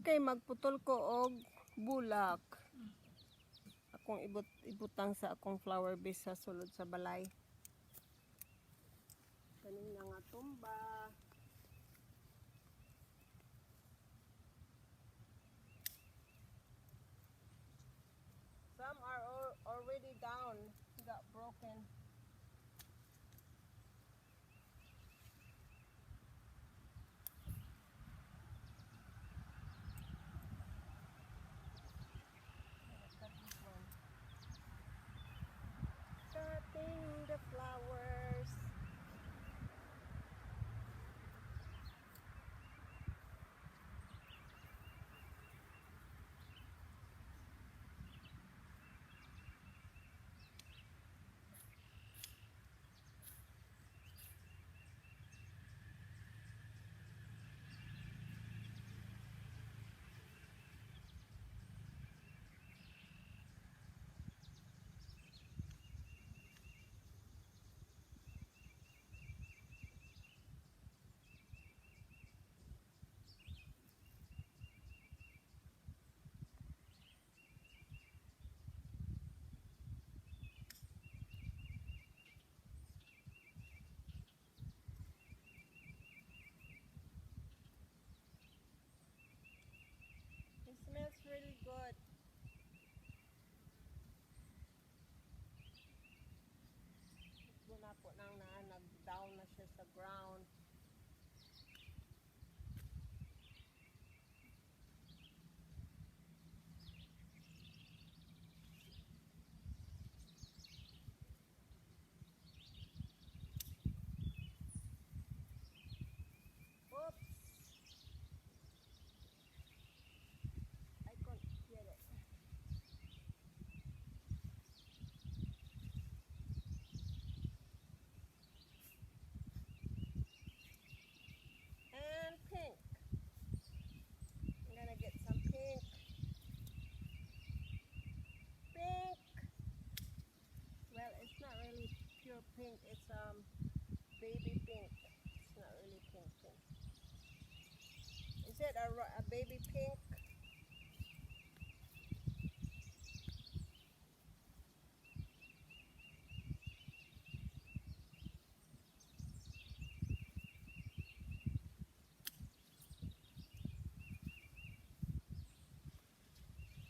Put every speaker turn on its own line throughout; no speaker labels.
Kay magputol ko og bulak. Akong ibutang sa akong flower base sa sulod sa balay. Kaning nga tumba. Some are already down, got broken. Cut this one. Cutting the flowers. It smells really good. Muna po nang na, nag-down na siya sa ground. Oops! I can't get it. And pink. I'm gonna get some pink. Pink. Well, it's not really pure pink. It's baby pink. It's not really pink pink. Is it a baby pink?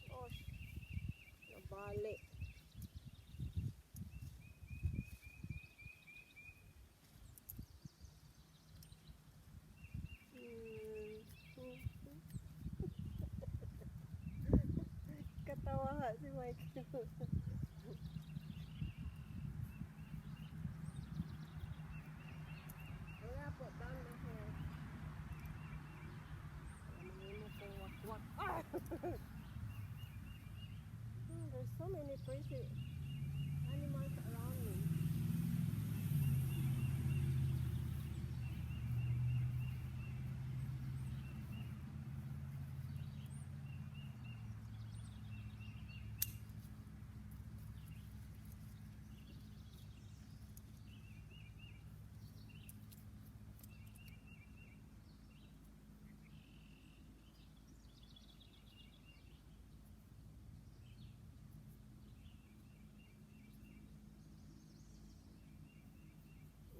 Oh, nabali. Katawa si Mike. Wala po, down the hair. Wala mo kong wakwak. Ah! There's so many crazy animals around me.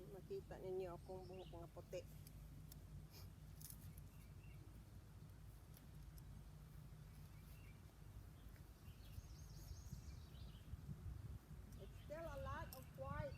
Makita ninyo akong buhok nga puti. It's still a lot of white.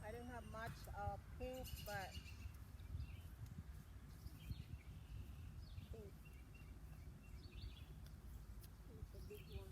I don't have much pink, but pink. It's a big one.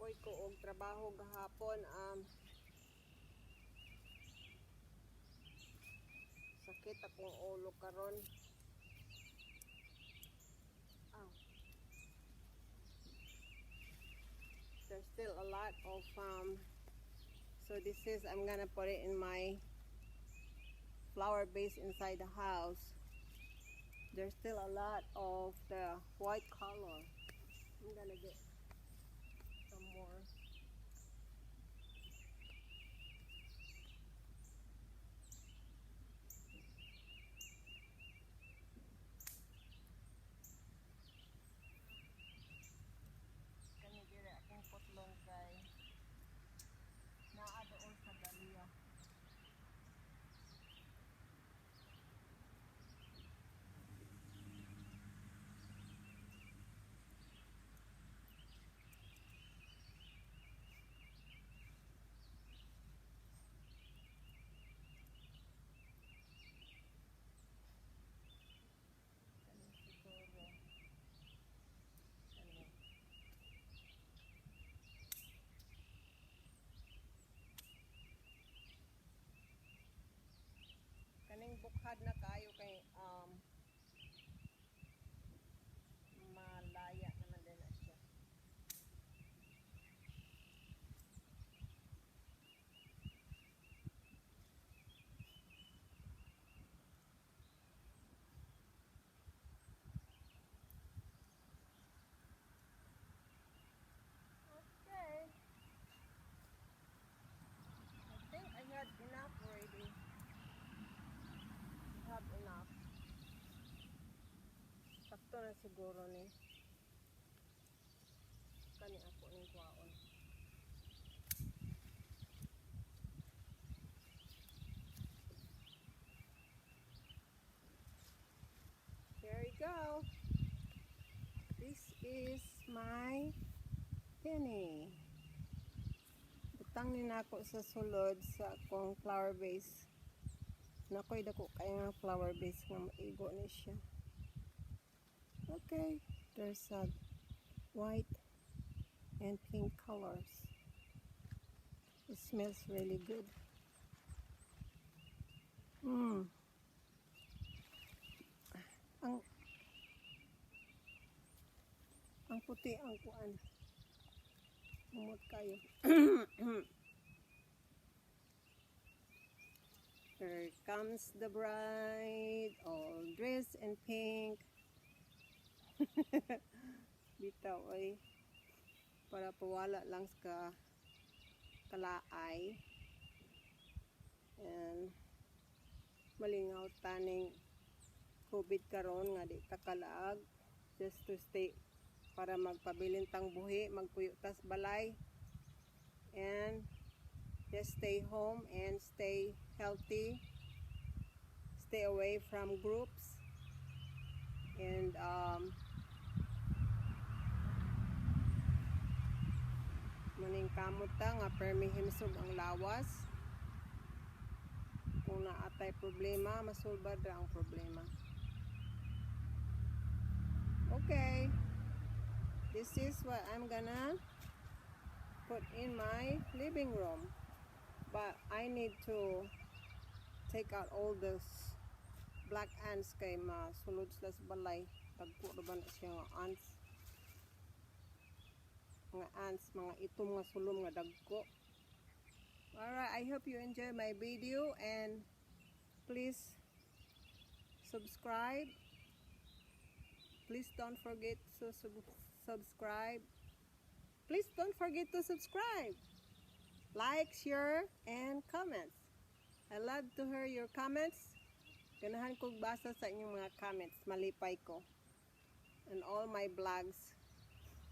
Kapoy ko og trabaho gahapon. Sakit akong ulo karon. Ow. There's still a lot of so this is, I'm gonna put it in my flower base inside the house. There's still a lot of the white color. I'm gonna get some more. Kani diri akong putlon kay naa doon sa dahlia. Kani siguro. Kani. Kaning bukhad na kayo kay malaya naman din na siya. Okay. I think I had enough already. I have enough. Sakto na siguro ni. Kani ako ning kuhaon. Here we go. This is my penny. Butang ni nako sa sulod sa akong flower vase. Nakoy dako kay nga flower vase nga maigo ni siya. Okay, there's a white and pink colors. It smells really good. Ang puti ang kuan. Humot kayo. Here comes the bride, all dressed in pink. Bitaw ay para pawala lang sa kalaay. And malingaw taning COVID karon nga di ta kalaag, just to stay para magpabilin tang buhi, magpuyo tas balay, and just stay home and stay healthy, stay away from groups, and maning kamot ta nga permi himsog ang lawas. Kung naatay problema, masulbad ra ang problema. Okay, this is what I'm gonna put in my living room, but I need to take out all those black ants kay masulod sila sa balay. Tagpo ra ba na siya nga ants, mga ants, mga itom nga sulom nga dagko. Alright, I hope you enjoy my video and please subscribe. Please don't forget to subscribe. Please don't forget to subscribe. Like, share, and comments. I love to hear your comments. Ganahan kog basa sa inyong mga comments. Malipay ko. And all my blogs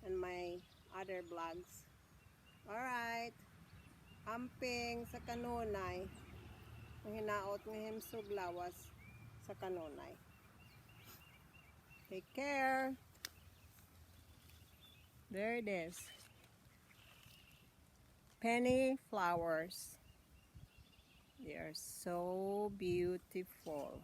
and my other blogs. Alright. Amping sa kanunay. Ang hinaot nga himsog lawas sa kanunay. Take care. There it is. Penny flowers. They are so beautiful.